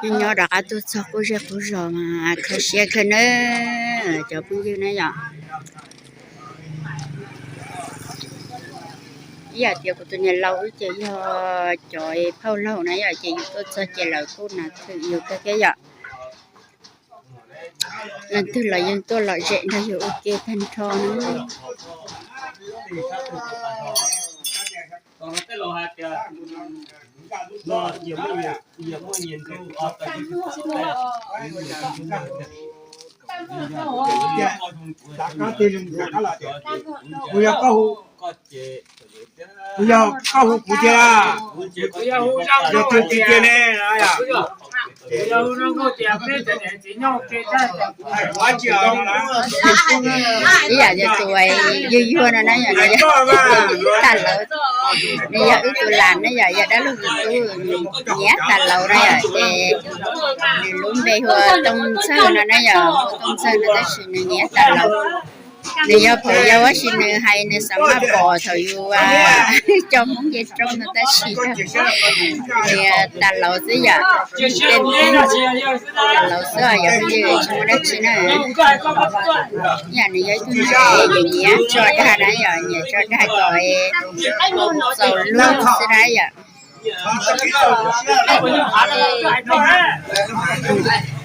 Nyob nyob rov qab tuaj txog qub zej qub zos mas kho siab kawg nawb cov phooj ywg na yom. Ib yam tias kuv tus niam laus wb ces yog cov phauj laug na yom, ces yus tuaj txog ces lawv kuj nas thwm yus kawg thiab yom. Leej twg los yeej tuaj lom zem nrog yus ua ke tag nrho na. Kuv yog koj hu kuv tiag, yog tus tiag tiag ne. Ib yam li tus yuag yuag no na yom, nws yog tag lauv, nws yog wb tus lam na yom, yog dab laug tus tub, nws nyiam tag lauv na yom, ces nws lub npe hu ua Tooj Ntxawg no na yom, Tooj Ntxawg no tab sis nws nyiam tag lauv. Nws yog phoom yau tab sis nws hais nws xav maj pom thaum yus coj Hmoob nce roob no tab sis nws tag lauv xwb yom. Tag lauv xwb yog phooj ywg tsis muaj dab tsi na. Yam nws yog ib tug neeg nyiam tso dag na yom, nyiam tso dag kom txaus lub xwb na yom.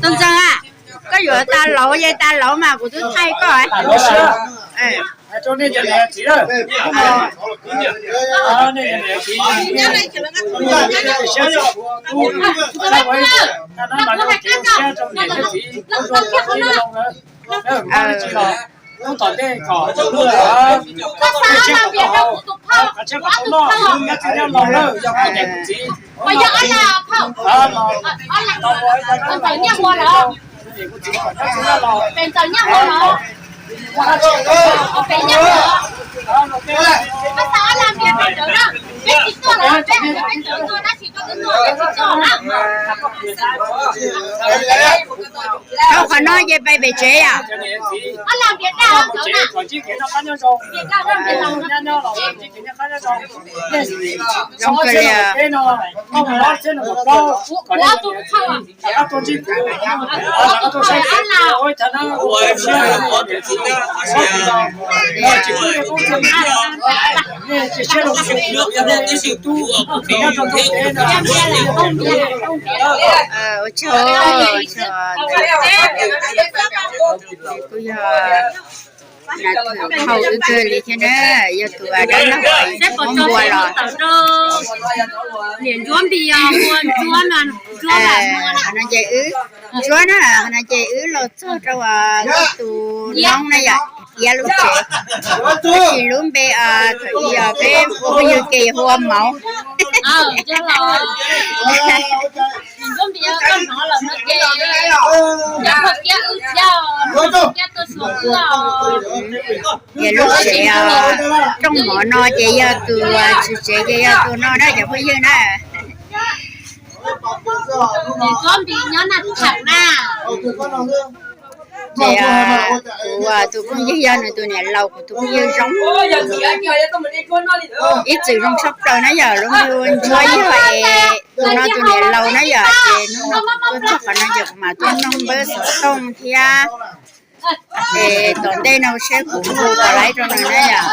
Tooj Ntxawg a, koj yuav tas lauv ces tas lauv mas kuv twb thaij koj. Thaum qhov no ces pais pem tsev yom. Zoo kawg li. Ua tsaug, kuj yog nas thwm hauv wb kawg li thiab na, yog tus dab laug Hmoob Npua los. Qhov no ces wb, Ntsuab na, qhov no ces wb los txog rau koj tus noob na yom, Iab lub tsev. Tab sis lub npe thaum ub peb ua phooj ywg ces hu ua Mauv. Ces lub tsev rooj mov no ces yog tus tswv tsev ces yog tus no na cov phooj ywg na. Ces kuv tus phooj ywg yog nws tus niam laus, kuv tus phooj ywg zoo, ib txwm zoo tshaj plaws na yom, lub npe hu ua Ntsuab yog es tus no tus niam laus na yom, ces hnub no kuv tuaj txog qhov no ces kuv mam tuaj noog npawb xov tooj thiab. Es tom ntej no saib kuv hu puas laib rau nws na yom.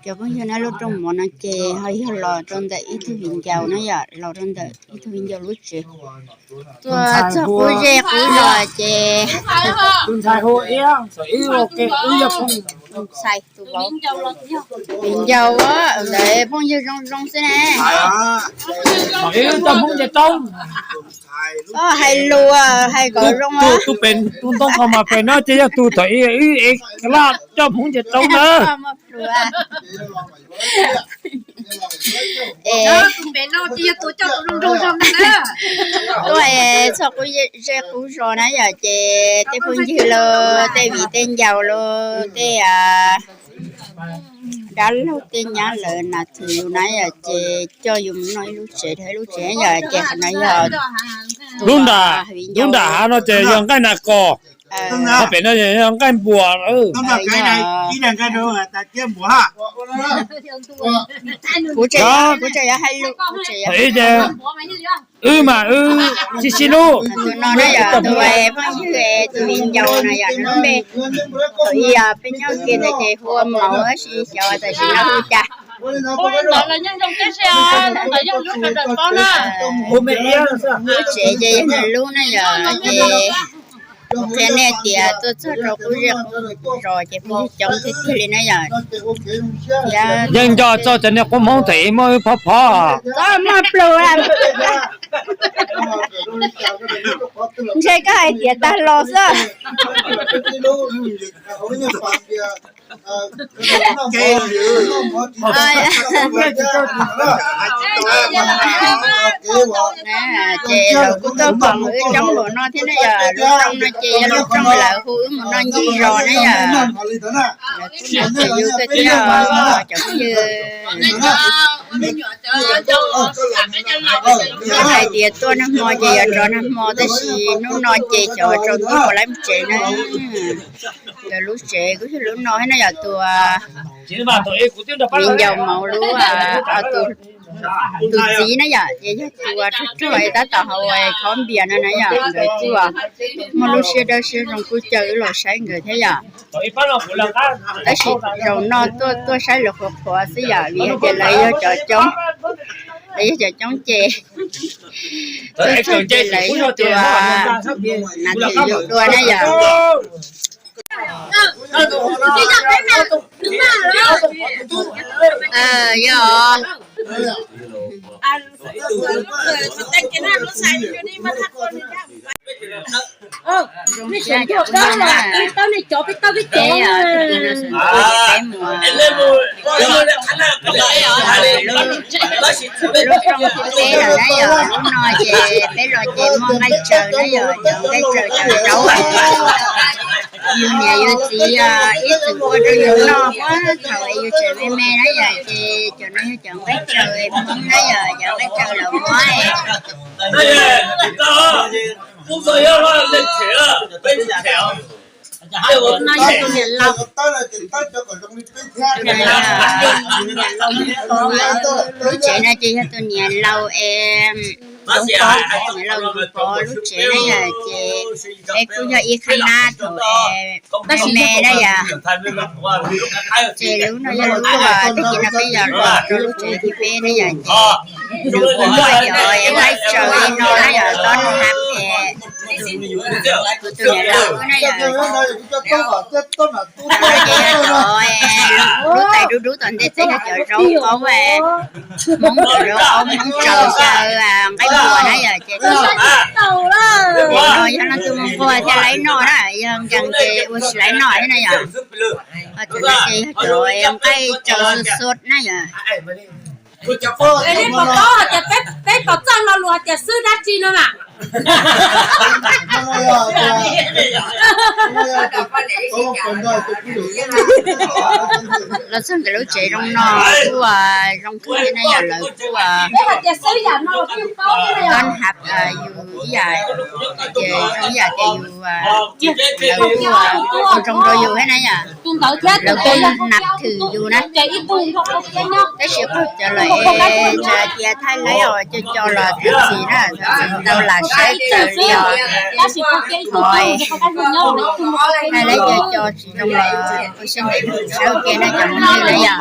Cov phooj ywg na, lub rooj mov no ces ho yog los rau ntawm ib tug viv ncaus na yom, los rau ntawm ib tug viv ncaus lub tsev. Tuaj txog qub zej qub zos ces tus ntxhais hu Iab, tus ntxhais tus vauv, viv ncaus ntawd phooj ywg zoo zoo xwb ne. Hais lus hais kom zoo. Tus pem tus ntoo ko mas pem no ces yog tus thaum ub wb ev laj coj Hmoob nce roob na. Tuaj txog qub zej qub zos na yom, ces tej phooj ywg los tej viv tej ncaus los tej dab laug tej nyab lawv nas thwm yus na yom, ces coj yus mus noj ib lub tsev dhau ib lub tsev yom, ces qhov no yog lub nram, lub nram hav no ces yog nqaij nas kos. Ho pem no yog nqaij npuas. Kuv tseem, kuv tseem yuav hais lus, kuv tseem yuav hais lus. Wb mas wb sib sib hlub. Tus no na yog tus phooj ywg, tus viv ncaus no yog nws lub npe. Thaum ub peb nyob kiag ntawd ces hu ua Mauv, tab sis xyov tam sim no hu cas. Lub tsev ces yog nws lub na yom, ces qhia nej tias tuaj txog rau qub zej qub zos ces phooj ywg coob tiag tiag li na yom. Yeej nco txog cov niag qub Hmoob thaum ub muaj wb phob phob. Muaj plhu, ntshe koj hais tias tag los xwb. Ces lawv kuj tuaj pom wb coob npaum no thiab na yom. Lub rooj no ces yog lub rooj lawv hu wb mus noj ncig zos na yom. Lawv kuj nrog yus kawg thiab cov phooj ywg. Yog hais tias tuaj nag hmo ces yuav rov nag hmo, tab sis hnub no ces xyov tsaus ntuj puas laib mus tsev na. Lawv lub tsev kuj yog lub no thiab na yom. Tus viv ncaus Mauv lub, tus txiv na yom, ces yog tus rog rog tab tom haus khob npias no na yom. Nkawd kuj muaj lub siab dawb siab zoo kuj caw wb los saib nkawd thiab yom. Tab sis zaum no tuaj tuaj saib lawv qhuav qhuav xwb yom, vim hais tias lawv yog cov coob, lawv yog cov coob ces tuaj txog ces lawv yog tus nas thim yus dua na yom. Yog. Peb, peb mus lub rooj thib peb lawm na yom. Lub no ces peb los ces muaj nqaij tsaws na yom, cov nqaij tsaws cov zaub. Yus niam yus txiv ib txwm ua rau yus noj puag thaum yus tseem me me na yom, ces cov no yog cov nqaij tsaws Hmoob na yom, cov nqaij tsaws lawv muab. Tus no yog tus niam laus. Lub tsev no ces yog tus niam laus es Ntxoov Pov, niam laus Ntxoov Pov lub tsev na yom, ces peb kuj yog ib qhab nab thaum me na yom. Ces lub no yog lub, tag kis no peb yog los rau lub tsev thib peb na yom, ces nws kuj muaj cov nqaij tsaws li no na yom, tob nab es kuv tus niam laus na yom. Ces yog cov lub tais dub dub tom ntej teb yog cov zaub qaub, Hmoob cov zaub qaub, Hmoob tsaws xyaw nqaij npuas na yom, ces no yog leej twg mus nquag thiaj li noj na, yog nkees ces ua tsis tau noj thiab na yom. Ho cov no ces yog cov nqaij tsaws xua xua na yom. Peb pom txoj lo lus hais tias xwb dab tsi no na. Los txog ntawm lub tsev zoo no kuj zoo kawg thiab na yom, lawv kuj tob nab yus ib yam, ces zoo ib yam ces yus, lawv kuj ua zoo rau yus thiab na yom. Lawv kuj nab thwm yus na. Tab sis qaug cawv lawm es txawm tias thaij laib os, co co los thov txim na, thov txim ntau lam saib txawv li os. Thov thaij laib co co tsis zoo los ua siab ntev mus saib ua ke na cov phooj ywg na yom.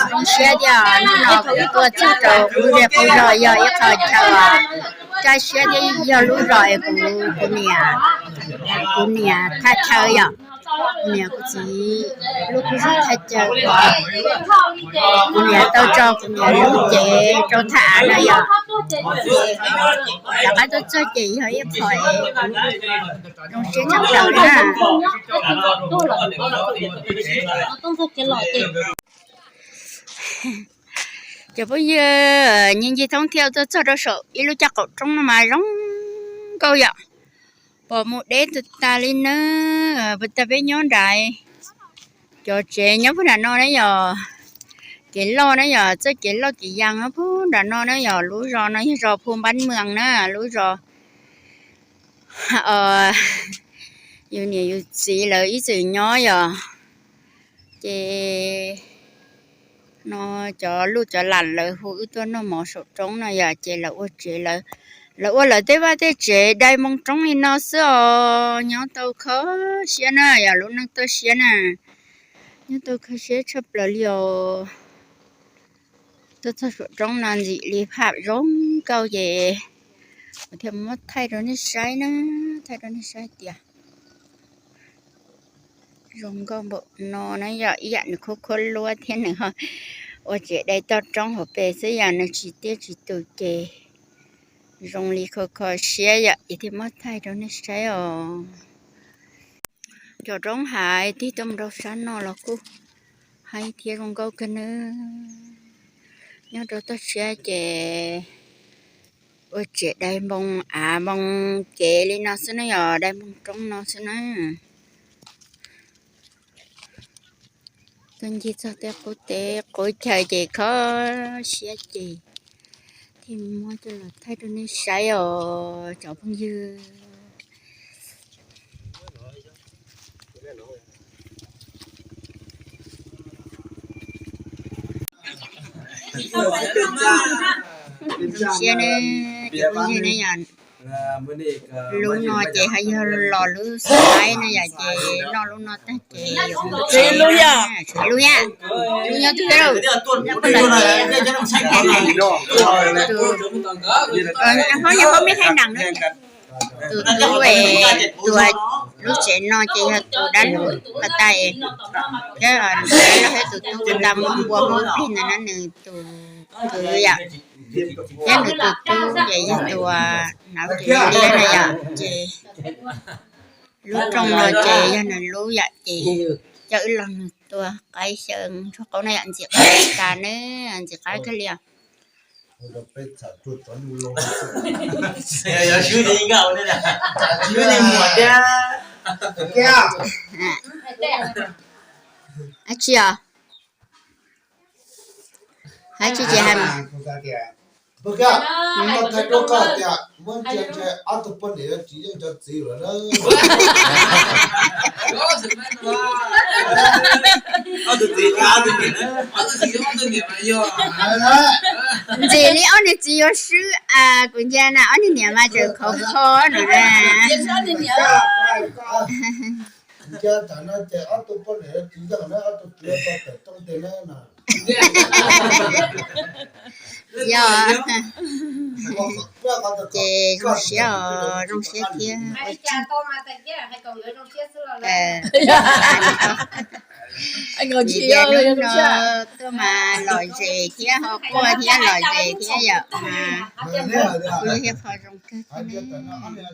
Zoo siab thiab, hnub no kuv tuaj txog rau qub zej qub zos yog ib qho chaw, kaj siab thiab yog lub zos es kuv, kuv niam, kuv niam thaj chaw yom. Kuv niam kuv txiv lub qub zos thaj chaw uas kuv niam tau tso kuv niam lub cev rau tham na yom. Rov qab tuaj txog ces yog ib qho es zoo siab tshaj plaws na. Cov phooj ywg, nyias ncig thoob thiab tuaj txog rau saum ib lub caj qaum roob no mas zoo nkauj yom. Pom mus deb tag tag li na, puag ta peb nyob nrad. Cov tsev nyob puag nram no na yom, kev loj na yom, txoj kev loj kev yas nyob puag nram no na yom. Lub zos no yog zos Phu Npab Mws na, lub zos Os, yus niam yus txiv lawv ib txwm nyob yom, ces no cov luj cov lam lawv hu wb tuaj noj mov saum roob no yom, ces lawv ua tsev, lawv ua lawv tej vaj tej tsev dai npoo roob li no xwb os. Nyob tau kho siab na, yog lub neej toj siab na, nyob tau kho siab tshaj plaws li os. Tuaj txog saum roob no ntxim li pham zoo nkauj ces kuv thiaj muab thaij rau nej saib na, thaij rau nej saib tias zoo nkauj npaum no na yom. Ib yam nws khuab khuab luab thiab nws ua tsev dai toj roob hauv pes xwb yom, nws tsis tiaj tsis tus ces zoo li kho kho siab yom, ces thiaj muab thaij rau nej saib os. Cov roob hais tig tuaj mus rau sab no los kuj haib thiab zoo nkauj kawg nawb. Nyob rau toj siab ces ua tsev dai npoo av npoo kev li no xwb na yom, dai npoo roob no xwb na. Tuaj ncig txog tej qub teb qub chaw ces kho siab ces thiaj muab coj los thaij rau nej saib os cov phooj ywg. Zoo siab ne, cov phooj ywg ne yom. Lub no ces ho yog los lub xaib no yom, ces noj lub no tag ces yuav mus tsev lub yam, lub nyob twg lauj, nyob qhov no ces tus, nyob hauv, nyob hauv mej hais nram na. Tus tub es tus lub tsev no ces yog tus dab laug ko tas, thiab dab laug thiab tus tub ko tas muab npua muab plig ntawd na, nws tus kwv yom, thiab nws tus tub ces yog tus nav kwv liab na yom, ces lub rooj no ces yog nws lub yom, ces coj wb los nws tua qaib xyaw ntsuag qaub na yom, ntxim qab tas ne, ntxim qab kawg li os. Dab tsi os? Hais tsis tsis hais mas. Ntxim li ob niag txiv yuav swb, kuv nca na ob niag niam mas tseem khov kho no na. Yog ces zoo siab os, zoo siab thiab. Hnub no tuaj mas lom zem thiab ho quaj thiab lom zem thiab yom, mas kuj yog ib qho zoo kawg thiab ne.